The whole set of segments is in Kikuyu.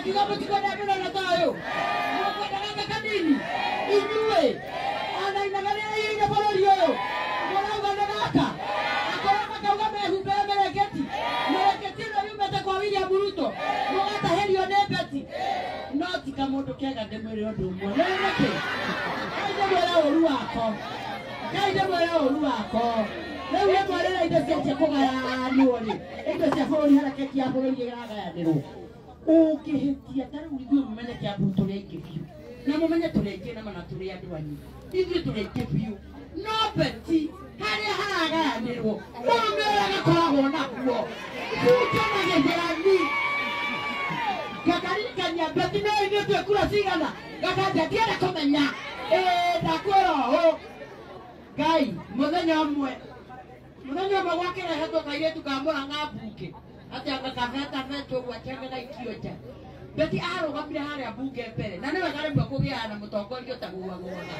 Mũkiuga mũtikwenda mũnene ta ũyũ. Mũkwenda gaka kanini. Inyuĩ. Ona inaga nĩraiyũire bũrũri ũyũ. Mũrauga nĩ gaka. Akorwo makauga mehumbĩre mĩrengeti. Mĩrengeti ĩno yumĩte kwa William Ruto. Mũgatahĩrio nĩ Betty. No ti kamũndũ kega ndĩmwĩre ũndũ ũmwe. Nĩ nĩkĩ? Ngai ndĩmwĩre ũru wako. Ngai ndĩmwĩre ũru wako. Rĩu rĩmwe rĩrĩa indo cianjia kũgayanwo rĩ, indo cia bũrũri haraketi ya bũrũri ĩragayanĩrwo. Ũngĩhĩtia ta rĩu ithuĩ mũmenye Kiambu tũrĩ aingĩ biũ. Na mũmenye tũrĩ aingĩ na mana tũrĩ andũ anyu. Ithuĩ tũrĩ aingĩ biũ. No Betty harĩa haragayanĩrwo, ũrũme ũrĩa gakoragwo naguo. Bunjo na gĩthĩrani. Ngakaririkania Betty no ithuĩ twĩ kura cigana. Gakanja ndienda kũmenya. Ĩĩ ndakwĩra ũũ. Ngai mũthenya ũmwe gwakĩrehetwo kairĩtu ka Mũrang'a mbunge atĩ anga kabetabetwo ũguo atĩ anga gaikio nja. Betty arũgamire harĩa mbunge mbere na nĩ wega rĩmwe kũgĩaga na mũtongoria ũtaguaguaga.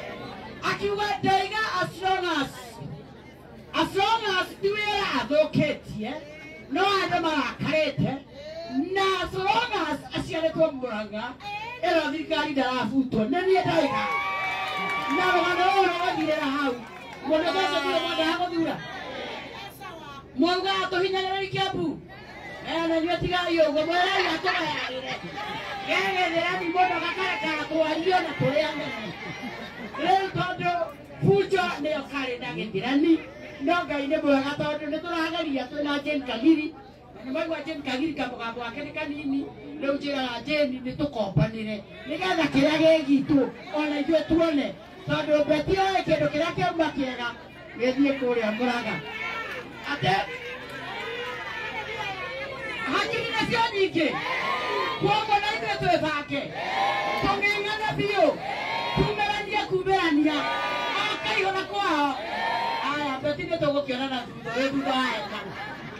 Akiuga ndaiga as long as ti wĩra athũkĩtie no andũ marakarĩte na as long as aciarĩtwo Mũrang'a ĩno thirikari ndarabutwo nĩ niĩ ndaiga. Na rũgano rũrũ rũgathirĩra hau. Mũndũ ũcio nĩwe mwendaga gũthura. Mwaugaga tũhinyagĩrĩri Kiambu. Na inyuĩ tigai ũguo mwĩrai atũgayagĩre. Gegethĩrani mũno gakarekaga twario na tũrĩ anene. Rĩu tondũ bunjo nĩyo karĩ na gĩthirani no Ngai nĩ mwega tondũ nĩ tũrageria twĩna Jane Kagiri. Na nĩ maigua Jane Kagiri kamũgambo gake nĩ kanini. Rĩu njĩraga Jane nĩ tũkombanĩre nĩgetha kĩrĩa gĩ gitũ ona ithuĩ tuone. Tondũ Betty oĩ kĩndũ kĩrĩa kĩauma kĩega gĩthiĩ kũrĩa Mũrang'a. Ate hakiri nacio nyingĩ koguo na ithuĩ twĩbange tũng'eng'ane biũ tumĩranie kumĩrania akaihũra kwao. Aya Betty nĩ tũgũkĩonana thutha ũyũ thutha wa hekarũ.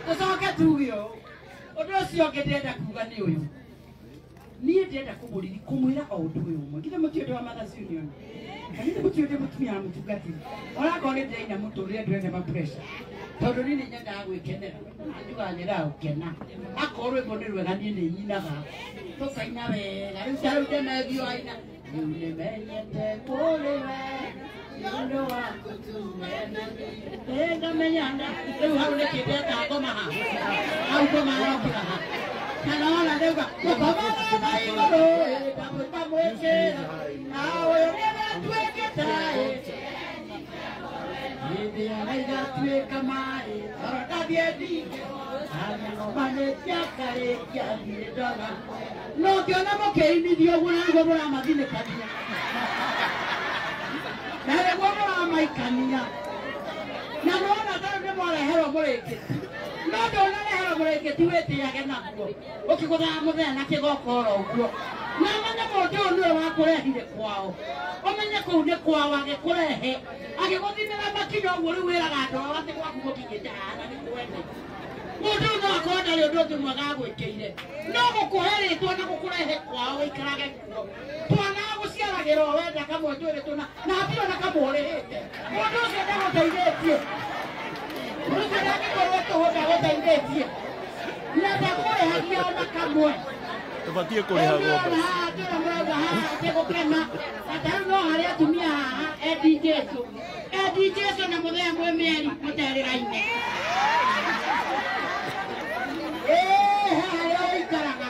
Tũcoke tuge ũũ. Ũndũ ũcio ũngĩ ndĩrenda kuga nĩ ũyũ. Niĩ ndĩrenda kũmwĩra o ũndũ ũyũ ũmwe. Githĩ mũtiũĩ ndĩ wa Mothers Union? Na githĩ mũtiũĩ ndĩ mũtumia wa mũtungatĩri? Onakorwo nĩ ndĩraina mũtũrĩre ndĩrenda ma pressure. Tondũ niĩ nĩ nyendaga gwĩkenera. Na njugaga nyendaga gũkena. Akorwo rwĩmbo nĩ rwega niĩ nĩ nyinaga. Tũkaina wega. Rĩu ta rĩu ndemethio aina. Rĩu nĩmenyete kũrĩ we. Nĩ ũndũ waku tu wendani. Nĩngamenya rĩu hau nĩkĩ ndeka ngoma haha. Hau ngoma yarokĩra haha. Kana ona ndauga gũkoma na igũrũ ndamwĩkĩra. Na ũyũ nĩaratuĩkĩte hĩndĩ ya igatuĩka maĩ toro ndathiĩ ndingĩ ngomanĩtie akarĩkia thiĩ ndoga. No ngĩona mũkĩinithio ũguo na nĩguo mũramathinĩkania. Na nĩguo mũramaikania. Na nĩwona ta rĩu nĩmwareherwo mũrĩngĩti. No ndũnareherwo mũrĩngĩti wĩtĩage naguo. Ũkĩgũthaga mũthenya na kĩgokora ũguo. Na ũmenye mũndũ ũyũ nĩwe wakũrehire kwao. Ũmenye kũu nĩ kwao agĩkũrehe. Agĩgũthimĩra makinya ũguo rĩu wĩraga andũ ao atĩ gwaku gũkinyĩte haha na nĩ kwene. Mũndũ ũyũ no akorwo ndarĩ ũndũ ũngĩ mwega agwĩkĩire. No gũkũhe rĩtwa na gũkũrehe kwao wĩikarage kuo. Twana gũciaragĩra o wenda kamwe twĩrĩ tũna na hatirĩ ona kamwe ũrĩhĩte. Mũndũ ũcio ndagũteithĩtie. Mũndũ ũcio ndangĩkorwo tũhũ ndagũteithĩtie. Na ndakũrĩhagia ona kamwe. Tũbatiĩ kũrĩhagwo mbeca. Haha ndĩra mũrauga haha atĩ gũkena. Na ta rĩu no harĩ atumia haha endi Jesũ. Endi Jesũ na mũthenya mwĩ mĩeri mũterĩraine. Ĩĩ he harĩa ũikaraga.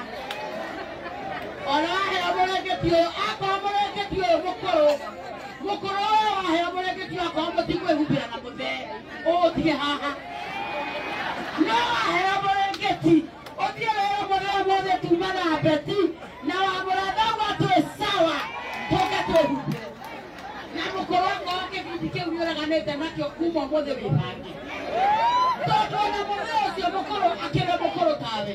Ona waheo mũrengeti ũyũ, akorwo mũrengeti ũyũ mũkũrũ, mũkũrũ ũyũ waheo mũrengeti ũyũ akorwo mũtikwĩhumbĩra na mũthee, ũũtige haha. No waheo mũrengeti, ũthiĩ wĩre mũthee ũmũthĩ tuma na Betty, na wa mũratha auga twĩ sawa, tũke twĩhumbĩre. Na mũkũrũ akorwo kĩbindi kĩu nĩũreganĩte nakĩo kuma ũmũthĩ wĩbange. Tondũ ona mũthee ũcio mũkũrũ akĩrĩ mũkũrũ tawe.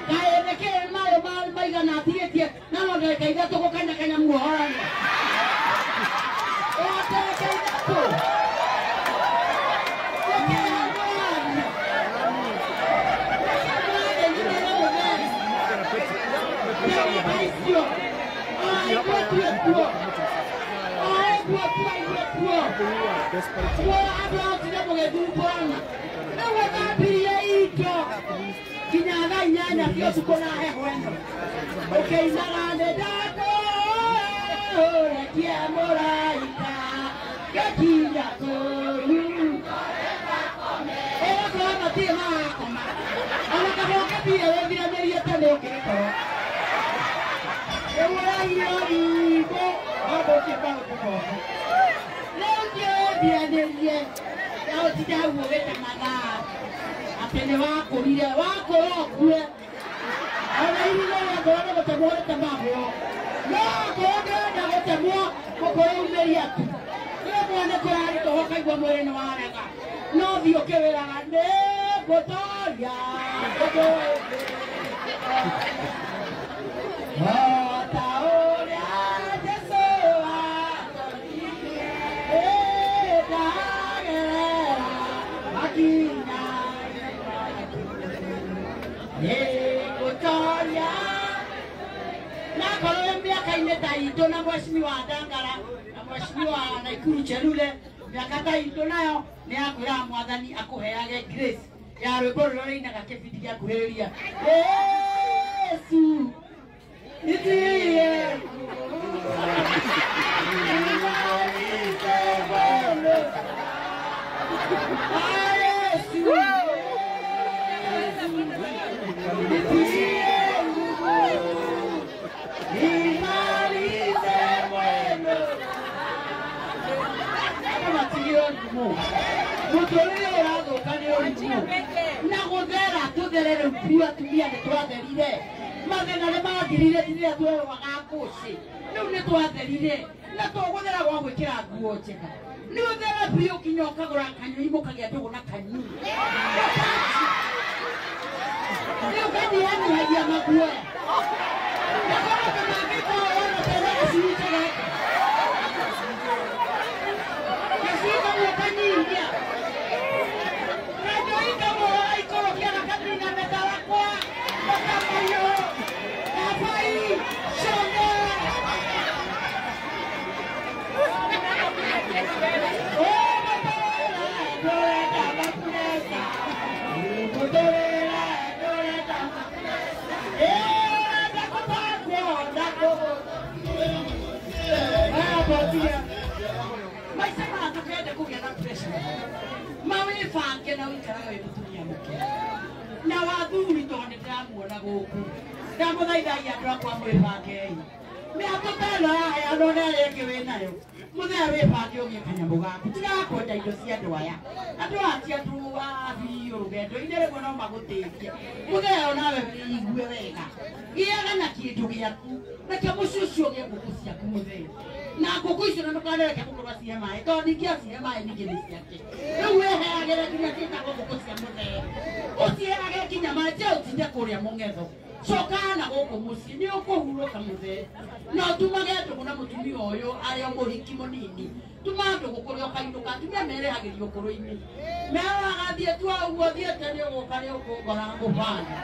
Kaĩ nĩkĩ mayo maigana atigĩtie na no ndagĩka ithatũ gũkanyakanya muohorane. O ndagĩka ithatũ. Nĩkĩ hau mũraria? Nĩkĩ mũrathĩnyinĩra mũthee? Ndagĩka icio. O ithuĩ twĩ kuo. O ũguo tu aithuĩ kuo kuo andũ aotire mũgĩthumbũrana rĩu ũthambirie indo nginya thaa 8 cia ũtukũ na heho ĩno ũkĩinaga nĩ ndatũũrekie mũraika ngĩkinya kũu ũgakorwo matirĩ marakoma ona kana ũkĩthire wĩthiranĩrie tene ũkĩgĩkorwo rĩu ũraire ũrimũ rĩu thiĩ wĩthiranĩrie na ũtinde hau ũgĩte mathaa atĩ nĩ wakũrire wakũra ũkue ona irigo rĩakorwo nĩ gũtemwo rĩtemagwo no akorwo ndĩrenda gũtemwo mũkũrĩumĩria tu rĩmwe nĩ kũraritũha ũkaigua mwĩrĩ nĩ warega no thiĩ ũkĩwĩraga nĩ ngũtoria o ta ũrĩa Jesũ atoririe ndagerera makinya nĩngũtoria nakorwo wĩ mĩaka-inĩ ta itũ na mheshimiwa Ndangara na mheshimiwa Naikuru Chelule mĩaka ta itũ nayo nĩ yakwĩraga mwathani akũheage grace ya rwĩmbo rũrĩa rũinaga kĩbindi gĩa kuhĩrĩria Yesu nitie Yesu nitie nimalize mwendo matigire ũrimũ mũtũrĩre ũrathũka nĩ ũrimũ na gũthera tũthere rĩu biũ atumia nĩ twatherire mathĩna nĩ mathirire rĩrĩa twerũaga ngũcĩ rĩu nĩ twatherire na tũgũthera gwa gwĩkĩra nguo njega nĩ ũthera biũ nginya ũkagũra kanyui mũkagĩa ndũgũ na kanyui rĩu kanyihanyihagia maguoya nakorwo kamangĩkorwo wona tena gĩcui gaka gĩcui kamwe kanyihia kanyui kamwe ũgaikũrũkia gakanina mĩtarakwa gakamayũ kabai shonge maica maya ndũkende kũgĩa na pressure mawĩbange na ũikarage wĩ mũtumia mũkenu na wathuri tondũ nĩ ndĩramuona gũkũ ndamũthaithagia andũ akwa mwĩbangei mĩatũ ta ĩno yaheanwo na ĩrĩa ĩngĩ wĩnayo mũthenya wĩbange ũgĩe kanyamũ gaku tigaga kwenda indo cia andũ aya andũ aya ti andũ a biũ rũgendo-inĩ rĩmwe no magũteithie mũthenya onawe wĩigue wega gĩaga na kĩndũ gĩaku reke mũciĩ ũcio ũgĩe ngũkũ ciaku mũthenya na ngũkũ icio na ndũkanareke mũkũrũ acihe maĩ tondũ ningĩ acihe maĩ ningĩ nĩ ciake rĩu wĩheagĩre nginya ciĩtagwo ngũkũ cia mũthenya ũciheagĩre nginya maĩ tiga ũtinde kũrĩa mũng'etho coka na gũkũ mũciĩ nĩ ũkũhurũka mũthee na ũtumage ndũgũ na mũtumia ũyũ arĩ o mũhiki mũnini tuma ndũgũ kũrĩa ũkainũka atumia merehagĩrio ũkũrũ-inĩ meraga thiĩ tua ũguo thiĩte nĩ ũgũka nĩ ũkũngora ngũbanga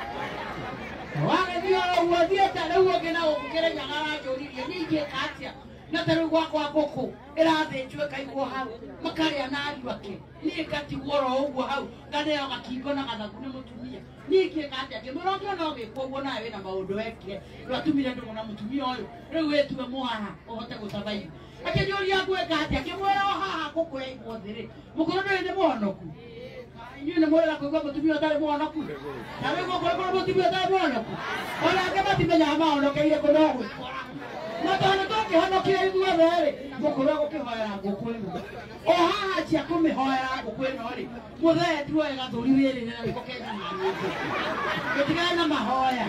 wagĩthiĩ oro ũguo thiĩte rĩu ũngĩ na gũkũ Kĩrĩnyaga aranjũririe niĩ ingĩka atĩa na ta rĩu gwakwa ngũkũ ĩrathĩnjwo ĩkaigwo hau makarĩa na ariũ ake niĩ ngatigwo oro ũguo hau nganeo gakingo na gathagu nĩ mũtumia niĩ ingĩka atĩa ngĩmwĩra ũngĩona ũgĩkwo ũguo nawe wĩna maũndũ wekire ndwatumire ndũgũ na mũtumia ũyũ rĩu wĩtue mũhaha ũhote gũsurvive akĩnjũria ngwĩka atĩa ngĩmwĩra o haha ngũkũ yaigwo thĩ rĩ mũkũrũ ndũrĩ nĩ mũhonoku inyuĩ nĩ mũrega kũigua mũtumia ũtarĩ mũhonoku ta rĩu gũkũ mũtumia ũtarĩ mũhonoku ona angĩ matimenyaga mahonokeire kũ no gwĩkora na tondũ tũngĩhonokire ithuothe rĩ mũkũrũ agũkĩhoera ngũkũ ĩno o haha cia kũmĩhoera ngũkũ ĩno rĩ mũthee tuoe gathũri wĩrĩre na gĩko kenya na nyĩmbo gũtigane na mahoya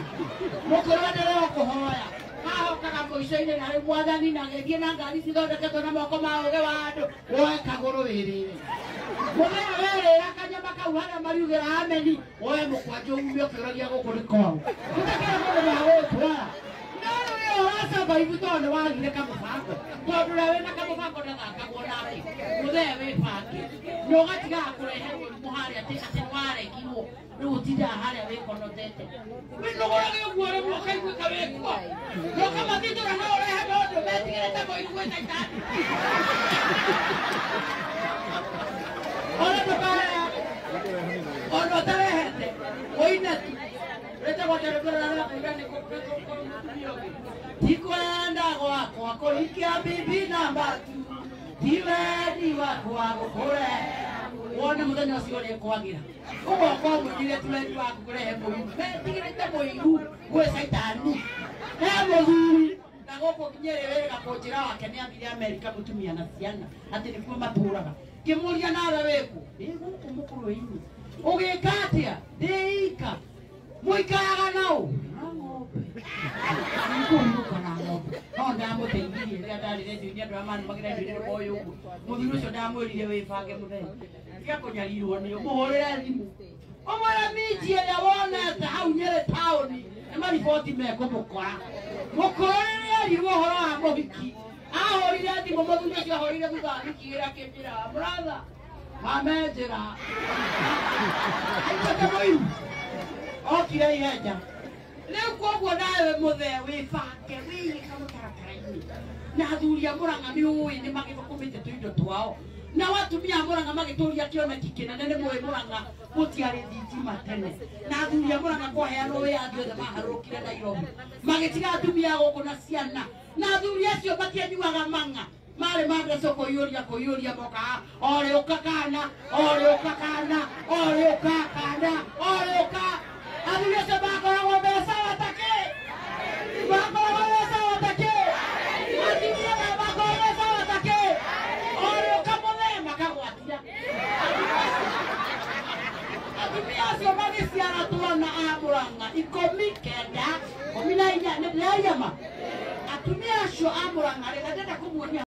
mũkũrũ endelee o kũhoya hahokaga mũico-inĩ na rĩu mwathani na gĩthiĩ na ngari cithondeketwo na moko ma ũgĩ wa andũ woe kagũrũ wĩrĩre mũthenya werĩra kanyama kau harĩa mariugĩra ameni woe mũkwanjũ ume ũkĩũragia gũkũ nĩ kwao gũtakĩrĩ mũndũ wa gũgũtwara no rĩu ĩyo ũrasurvive tondũ nĩ wagire kamũbango tondũ ũrĩa wĩna kamũbango ndathakagwo nake mũthee wĩbange na ũgatigaga kũrehe mũrimũ harĩa atĩ atĩ nĩwaregirwo rĩu ũtindaga harĩa wĩkonotete wĩnogorage ũguo rĩmwe ũkaiguĩka wĩkua na ũkamathitũra no ũrehe Tondũ metigĩrĩte mũiru gwĩ caitani. Ona ndũkarehe ona ũtarehete ũine tu rĩtagwo tikwenda gwakwa kũhikia bibi namba tu ti wendi wakwa gũkũre wone mũthenya ũcio ũrĩa kwagĩra ũgoka ũmwĩrire ti wendi waku kũrehe mũiru metigĩrĩte mũiru gwĩ caitani he mũthuri na gũkũ Nyĩrĩ wĩrĩga kũnjĩra wake nĩ athire Amerika mũtumia na ciana atĩ nĩkuo matũraga ngĩmũria nawe wĩkũ ndĩ gũkũ mũkũrũ-inĩ ũgĩka atĩa ndĩ ika mũikaraga naũ na ng'ombe nĩkũhurũka na ng'ombe no ndamũteithirie rĩrĩa ndarĩ redio-inĩ andũ arĩa manumagĩra redio-inĩ nĩ moĩ ũguo mũthuri ũcio ndamwĩrire wĩbange mũthenya tiga kũnyarirwo nĩo mũhũrĩre thimũ ũmwĩre minji ĩrĩa wonete hau Nyĩrĩ taũni nĩ mariboti mekũmũkora mũkũrũ rĩrĩa erirwo ũhoro wa mũhiki ahũrire thimũ mũthuri ũcio ahũrire thutha wa wiki igĩrĩ akĩnjĩra brother mamenjĩra aitete mũiru okire ihenja rĩu koguo nawe mũthee wĩbange wĩige kamũtaratara-inĩ na athuri a Mũrang'a nĩ ũĩ nĩ magĩthũkũmĩte tũindo twao na atumia a Mũrang'a magĩtũria kĩoneki kĩnene nĩ mũĩ Mũrang'a gũtiarĩ thitima tene na athuri a Mũrang'a kwaheanwo wĩyathi othe maharũrũkire Nairobi magĩtiga atumia gũkũ na ciana na athuri acio matianyuaga mang'a marĩ mandecwo kũiyũria kũiyũria moka orĩũka kana orĩũka kana orĩũka kana orĩũka athuri acio makoragwo me sawa takĩ makoragwo me sawa takĩ atumia nao makoragwo me sawa takĩ orĩũka mũthee makagwatia atumia acio magĩciara twana a Mũrang'a 19 14 nĩ ndĩraria ma atumia acio a Mũrang'a rĩ na ndĩrenda kũmuonia.